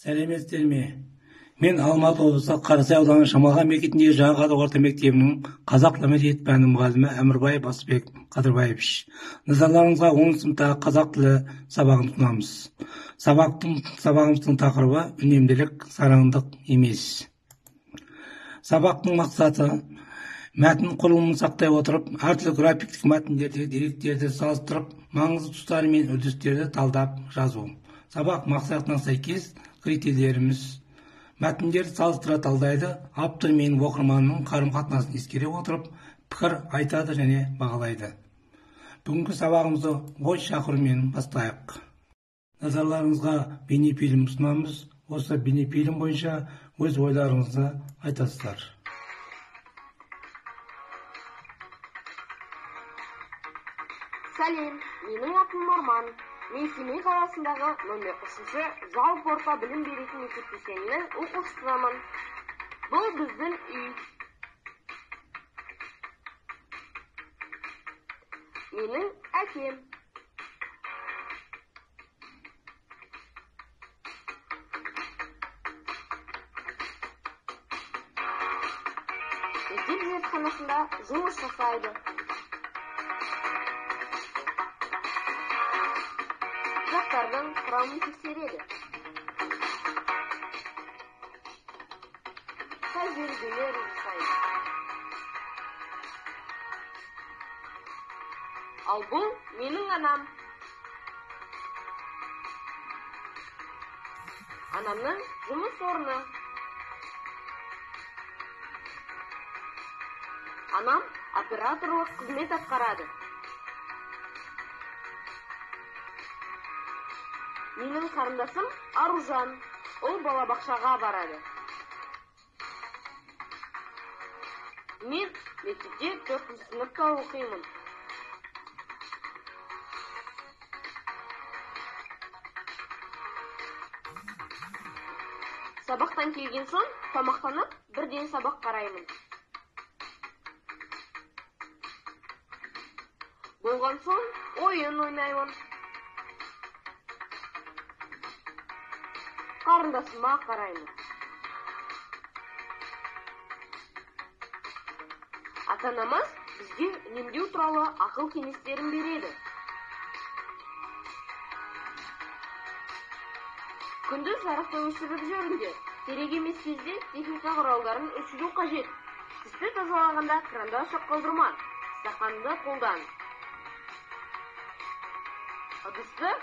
Сәлеметсіздер ме? Мен Алматы облысы Қарасай ауданы Шамалған мекеніндегі Жаңа орта мектебінің қазақ тілі мәдениет пәнінің мұғалімі Әмірбаев Асылбек Қадырбаевич. Назарларыңызға 10 сыныптағы қазақ тілі сабағын ұсынамыз. Сабағымыздың тақырыбы үнемділік, сараңдық емес. Сабақтың мақсаты мәтін құрылымын сақтай отырып, әртүрлі графиктік мәтіндердегі деректерді салыстырып, маңызды тұстары мен үрдістерді талдап жазу. Сабақ мақсатына сәйкес критерийлеріміз мәтіндерді салыстыра талдайды, автор мен оқырманның қарым-қатынасын ескере отырып, пікір айтады және бағалайды. Бүгінгі сабағымызды ой шақырумен бастайық. Назарларыңызға бейнефильм ұсынамыз. Осы бейнефильм бойынша өз ойларыңызды айтасыздар. Сәлем, менің атым Арман. Мен Семей қаласындағы номер 3-ші жалпы орта білім беретін мектеп кешенінің оқушысымын. Бұл біздің үй. Менің әкем. Мектеп зертханасында жұмыс жасайды. Заттардың құрамын тексереді. Тәжірибелер жасайды. Ал бұл менің анам. Анамның жұмыс орны. Анам операторлық қызмет атқарады. Менің қарындасым Аружан. Ол балабақшаға барады. Мен мектепте 4-ші сыныпта оқимын. Сабақтан келген соң тамақтанып, бірден сабақ қараймын. Болған соң ойын ойнаймын. Қарындасыма қараймын. Ата-анамыз бізге үнемдеу туралы ақыл кеңестерін береді. Күндіз жарықты өшіріп жүріңдер. Керек емес кезде техника құралдарын өшіру қажет. Тісті тазалағанда кранды ашық қалдырма. Стақанды қолдан. Ыдысты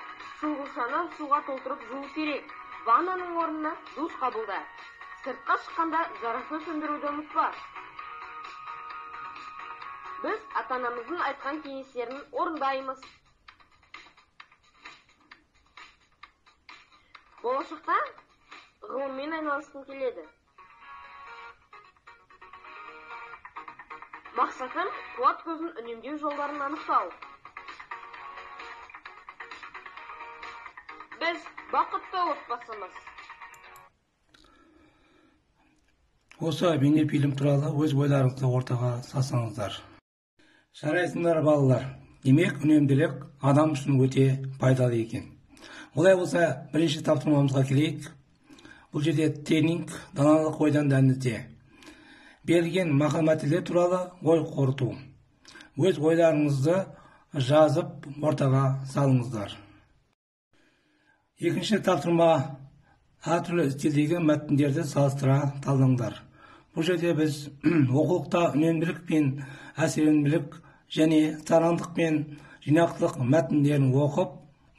шұңғылшаны суға толтырып жуу керек. Ваннаның орнына душ қабылда. Сыртқа шыққанда жарықты сөндіруді ұмытпа. Біз ата-анамыздың айтқан кеңестерін орындаймыз. Болашақта ғылыммен айналысқым келеді. Мақсатым қуат көзін үнемдеу жолдарын анықтау. Біз бақытты отбасымыз. Осы бейнефильм туралы өз ойларыңызды ортаға салсаңыздар. Жарайсыңдар, балалар. Демек, үнемділік адам үшін өте пайдалы екен. Олай болса, бірінші тапсырмамызға келейік. Бұл жерде тренинг даналық ойдан дәнді. Берілген мақал-мәтелдер туралы ой қорыту. Өз ойларыңызды жазып ортаға салыңыздар. Екінші тапсырма әртүрлі стильдегі мәтіндерді салыстыра талдаңдар. Бұл жерде біз оқулықта үнемділік пен әсерленбілік және сараңдық пен жинақылық мәтіндерін оқып,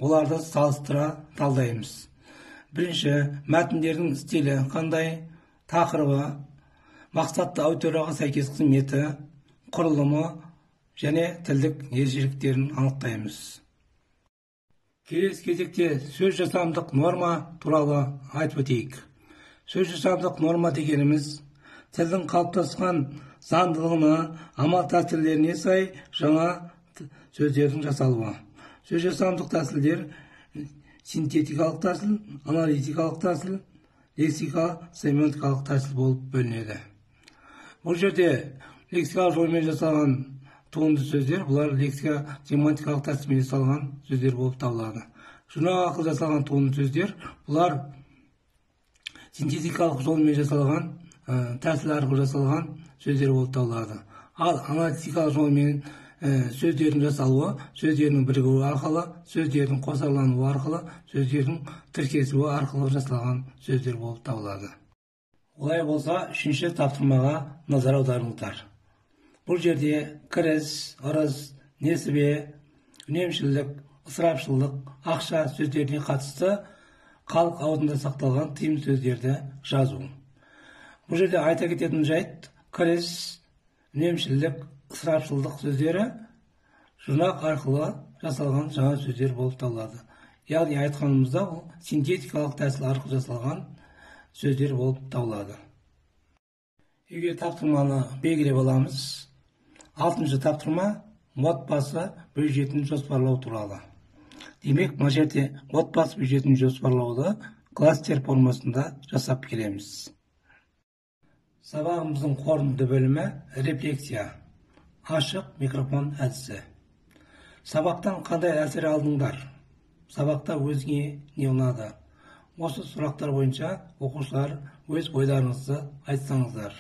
оларды салыстыра талдаймыз. Бірінші, мәтіндердің стилі қандай, тақырыбы, мақсатты аудиторияға сәйкес қызметі, құрылымы және тілдік ерекшеліктерін анықтаймыз. Келесі кезекте сөз жасамдық норма туралы айтып өтейік. Сөз жасамдық норма дегеніміз тілдің қалыптасқан заңдылығына, амал тәсілдеріне сай жаңа сөздердің жасалуы. Сөз жасамдық тәсілдер синтетикалық тәсіл, аналитикалық тәсіл, лексика-семантикалық тәсіл болып бөлінеді. Бұл жерде лексикалық жолмен жасалған туынды сөздер, бұлар лексика-семантикалық тәсілмен жасалған сөздер болып табылады. Жұрнақ арқылы жасалған туынды сөздер, бұлар Синтетикалық жолмен жасалған, тәсіл арқылы жасалған сөздер болып табылады. Ал аналитикалық жолмен сөздердің жасалуы сөздердің бірігуі арқылы, сөздердің қосарлануы арқылы, сөздердің тіркесуі арқылы жасалған сөздер болып табылады. Олай болса, үшінші тапсырмаға назар аударыңыздар. Бұл жерде кіріс, ырыс, несібе, үнемшілдік, ысырапшылдық, ақша сөздеріне қатысты халық аузында сақталған тыйым сөздерді жазу. Бұл жерде айта кететін жайт, кіріс, үнемшілдік, ысырапшылдық сөздері жұрнақ арқылы жасалған жаңа сөздер болып табылады. Яғни айтқанымызда, бұл синтетикалық тәсіл арқылы жасалған сөздер болып табылады. Үйге тапсырманы белгілеп аламыз. Алтыншы тапсырма — отбасы бюджетін жоспарлау туралы. Демек, мына жерде отбасы бюджетін жоспарлауды кластер формасында жасап келеміз. Сабағымыздың қорытынды бөлімі — рефлексия, ашық микрофон әдісі. Сабақтан қандай әсер алдыңдар? Сабақта өзіңе не ұнады? Осы сұрақтар бойынша, оқушылар, өз ойларыңызды айтсаңыздар.